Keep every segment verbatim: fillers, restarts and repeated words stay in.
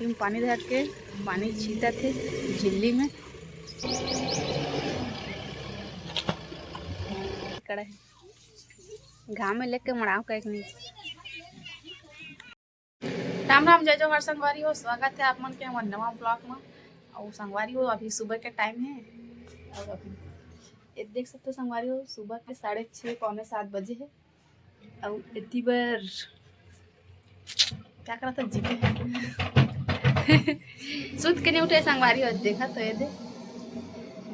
में पानी धर के पानी छींटत हे झिल्ली में। कड़ा हे। घाम में लेके मड़ाव का एक नहीं। राम राम, जय जोहार संगवारी हो, स्वागत है आप मन के हमर नवा ब्लॉग में। और संगवारी हो, अभी सुबह के टाइम है। और अभी ये देख सकते हो संगवारी हो, सुबह के साढ़े छः पौने सात बजे है। और इतनी बार क्या करत हे जी के सुत के नहीं उठे संगवारी हो, देखा तो ये दे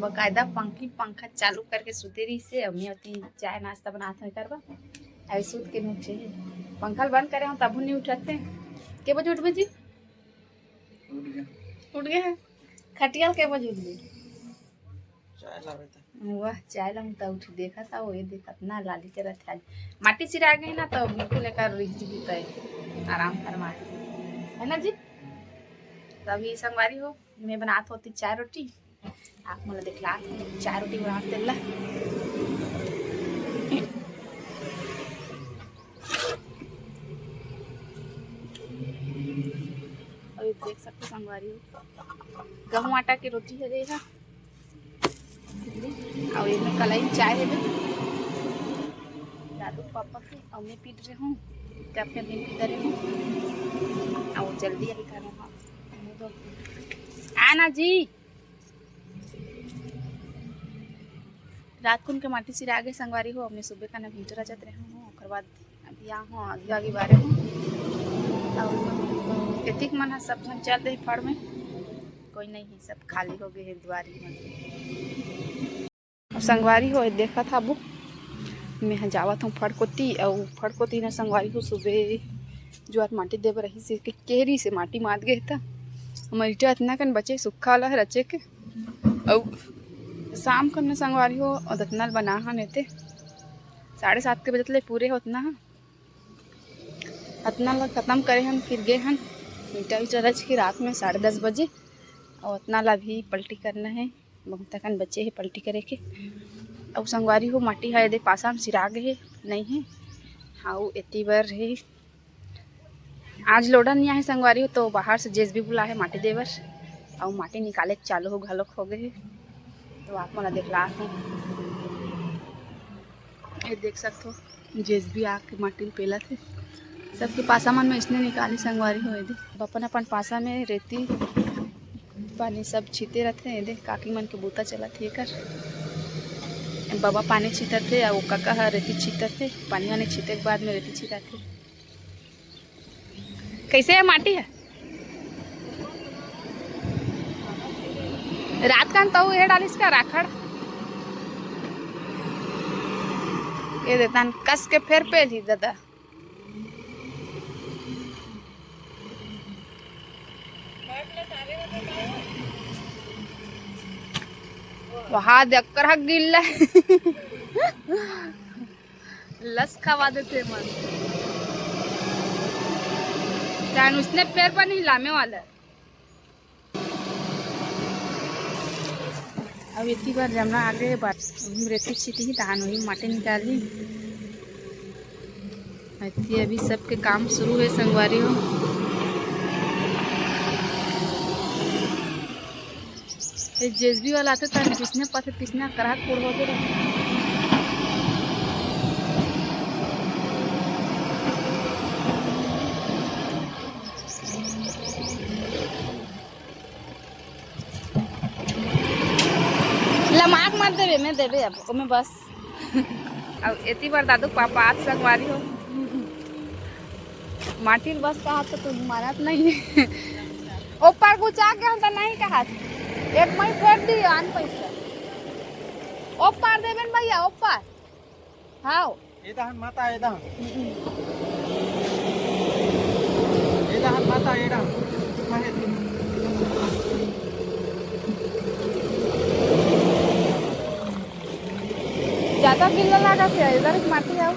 बकायदा पंखी पंखा चालू करके सुते रही से। अम्मी होती चाय नाश्ता बनात हो करबा, अभी सुत के नहीं उठे। पंखा बंद करे हम तब नहीं उठते। के बजे उठबे जी? उठ गया। उठ गए हैं। खटियाल के बजे उठ गए? चाय लावे था। वाह, चाय ला मुता उठ देखा था, वो ये देख अपना लाली के रथ आज माटी सिरा गए ना, तो बिल्कुल एक रिझ भी तय आराम फरमा है ना जी। तभी संगवारी हो, मैं बनात होती चाय रोटी, आप मोला दिखला चाय रोटी बनात तेला। अभी देख सकते संगवारी हो, गहूं आटा के रोटी है देखा। अउ एमे कलाई चाय हेबे। दादू पापा के अउ मैं पीट रहे हूँ, तब फिर नहीं पीता रहे हूँ। अउ जल्दी आई था ना। आना जी। रात कुन के माटी सिरा आगे संगवारी हो, अपने सुबह का ना भीतर आ जाते रहे हूँ, ओकर बाद अभी यहाँ हूँ, आगे आगे बारे हूँ। अउ एतिक मन ह सब झन चल दे फड़ में, कोई नहीं है, सब खाली हो गए हैं दुआरी में। अउ संगवारी हो, देखत हाबू, मैं ह जावत हूँ फड़ कोती, अउ फड़ कोती न संगवारी हो, सुबह जुआर माटी देबर रही से के केरी से माटी मात गए था। हमर ईटा इतना कन बचे सुखा वाला रचे के, अउ शाम कन न संगवारी हो, अउ दतनल बना हन एते साढ़े सात के बजत ले पूरे होत ना। अतना ला खत्म करे हन, फिर गे हन ईटा उटा रच के रात में साढ़े दस बजे। अउ अतना ला भी पलटी करना है, बहुत अकन बचे है पलटी करे के। अउ संगवारी हो, माटी हा एदे पासा में सिरा गे हे, नहीं है। हाँ, एती बर है। आज लोडा नहीं आहे संगवारी हो, तो बाहर से जेसीबी बुला है माटी देवर। अउ माटी निकाले के चालू हो घलोक हो गए है, तो आप मन ला देखला हूँ। ये देख सकत हो, जेसीबी आके माटी ल पेलत हे। सबके पासा मन में इसने निकाली संगवारी हो। ये दे, अपन अपन पासा में रेती पानी सब छीते रथे। ये दे, काकी मन के बूता चलत हे एकर। बाबा पानी छीतत हे, अउ काका ह रेती छीतत हे। पानी वानी छीते के बाद में रेती छितात हे। कैसे है माटी है? रात कान तहु ये डालिस का राखड़? ये देतान कस के फेर पेलही दादा। वहा देख कर हक गिल्ला। लस खवा देते मन। तान उसने पैर पर नहीं लामे वाला। अब इतनी बार जमना आगे बात, रेती छिटी ही तहान वही माटी निकाली। अति अभी सबके काम शुरू है संगवारी हो। ये जेसीबी वाला आते तन किसने पथे किसने कराहत कोड़ होते रहे। लमाक मत देबे, मैं देबे अब ओमे बस। अब एती बार दादू पापा आज संगवारी हो। माटी ल बस कहा तो तू मानत नहीं। ऊपर गुचा के हम तो नहीं कहा। एक मई फेर दी आन पैसा। ऊपर देबे न भैया, ऊपर। हाँ। ए दहन माता, ए दहन। ए दहन माता, ए दहन। ज्यादा गिल्ला लागत हे, इधर एक माटी आओ।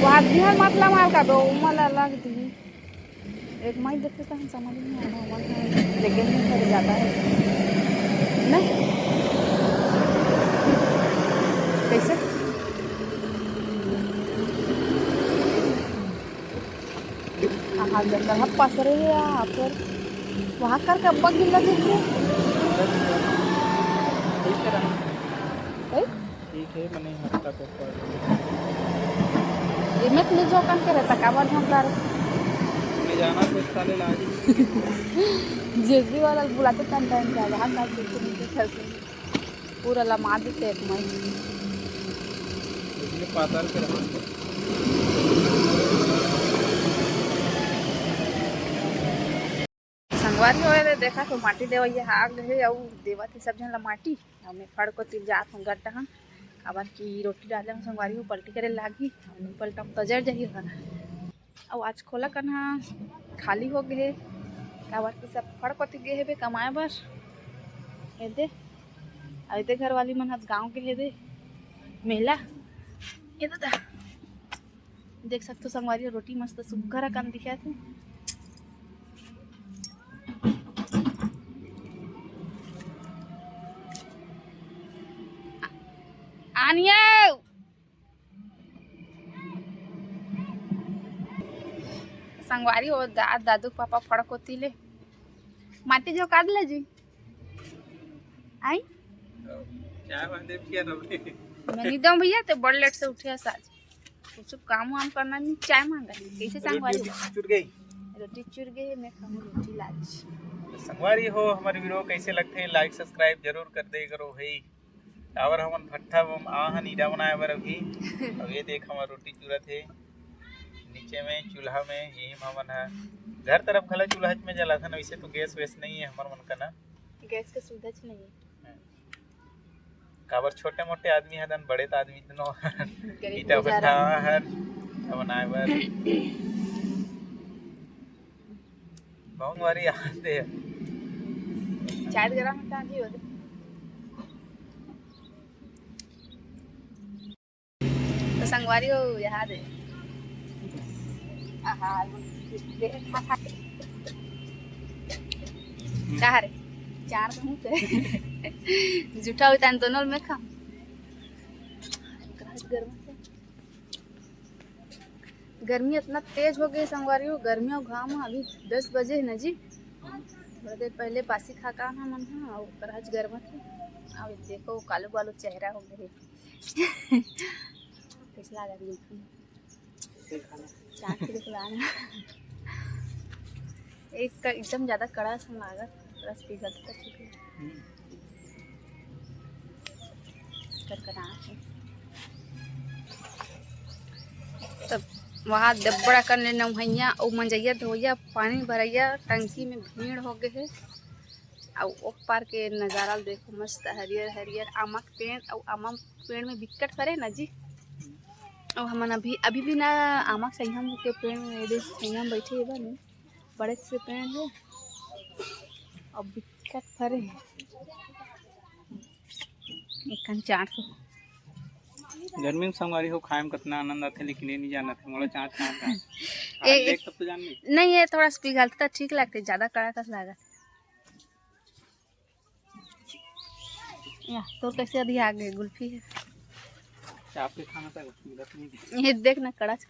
वहाँ दिहर मत लमाल का दो, उमल अलग दी। एक माई देखते तो हम समझ नहीं आना, मन लेकिन नहीं कर जाता है ना। कैसे? कहाँ जंगल ह पसरे हे यार, फिर वहाँ करके अब्बा गिल्ला देख के। ठीक है रानी। ए? ठीक है, मने हफ्ता को पर। ये मैं ले जाओ काम करे, तक आवाज हम ला रहे। मैं जाना तो साले लागी। जेसीबी वाला बुलाते तन टाइम का, वहाँ का कुछ नहीं कर सकते। पूरा लमा देते एक मई। इसलिए पाताल के रहन। संगवारी हो रे, देखा तो माटी देवैया आ गए हे, अउ देवत हे सब झन ला माटी। अउ मैं फड़ कोती जात हूँ गड्ढा हन, काबर कि रोटी डाले हूँ संगवारी हो, पलटी करे लागी, अउ नहीं पलटम तो जर जाही। अउ आज खोला कन्हा खाली हो गए हे, काबर कि सब फड़ कोती गए हेबे कमाए बर। एदे, अउ एदे घर वाली मन ह गाँव गए हेदे मेला। ये दादा, देख सकथो संगवारी हो, रोटी मस्त सुग्घर अकन दिखत हे। आनियो संगवारी हो, दा-, दादू पापा फड़ कोती ले माटी जो काट ले जी। आई? चाय बन दे पिया ना भाई। मैं नहीं दूँ भैया, ते बड़ लेट से उठे साज। कुछ काम वाम करना नहीं, चाय मांगा है। कैसे संगवारी हो? रोटी चुर गई। रोटी चुर गई, मैं खाऊँ रोटी लाज। तो संगवारी हो, हमारे वीडियो कैसे लगते हैं, लाइक सब्सक्राइब जरूर कर दे करो भाई। काबर हमन भट्ठा म-, आ हन ईटा बनाए बर अभी। अब ये देख, हमर रोटी चुरत हे नीचे में चूल्हा में। यही म हमन ह घर तरफ घला चूल्हा में जलाथन, वैसे तो गैस वैस नहीं है हमर मन का ना। गैस के सुविधा च नहीं है। हम्म। काबर छोटे मोटे आदमी हदन, बड़े त आदमी तनो गरीब ईटा गुजारा। भट्ठा हर बनाए बर। बहुत बारी आते हैं। चाय गरम है, कहाँ जी होते? तो संगवारी हो, यहाँ दे। आहा, दे, खा, खा। का रे? चार तो मुँह पे। जूठा होता है, दोनों में खा। गर्मी इतना तेज हो गई संगवारी हो, गर्मी अउ घाम। अभी दस बजे है ना जी, थोड़ा देर पहले बासी खा का ना मन हा, अउ ओकर आज गर्म थे। अब देखो कालो कालो चेहरा हो गए। कैसे लागत है? चाट के दिखला ना। एक क-, एकदम ज्यादा कड़ा सा लागत, रस पिघल तो ठीक है। हम्म। कड़कड़ाहट है। तब वहाँ दब्बड़ा कर ले नहैया अउ मंजैया धोइया, पानी भरैया, टंकी में भीड़ हो गए है। अउ ओ पार के नजारा ल देखो, मस्त हरियर हरियर आमा के पेड़, अउ आमा पेड़ में बिक्कट फरे ना जी। अउ हमन अभी, अभी भी ना आमा के सैया के पेड़ में, एदे सैया में बैठे हे बने, बड़े से पेड़ हे, अउ बिक्कट फरे हे। एक कन चार सौ। गर्मी में संगवारी हो, खाए में कितना आनंद आथे, लेकिन ये नहीं जानत हे, मोला चाट खाए का। ए, आज देख तब तो जान ली। नहीं, ये थोड़ा सा पिघलता ठीक लगता है, ज्यादा कड़ा कस लागत। या, तोर कैसे अभी आ गए गुल्फी है? चाप के खाना था, मिलत नहीं। ये देख ना, कड़ा से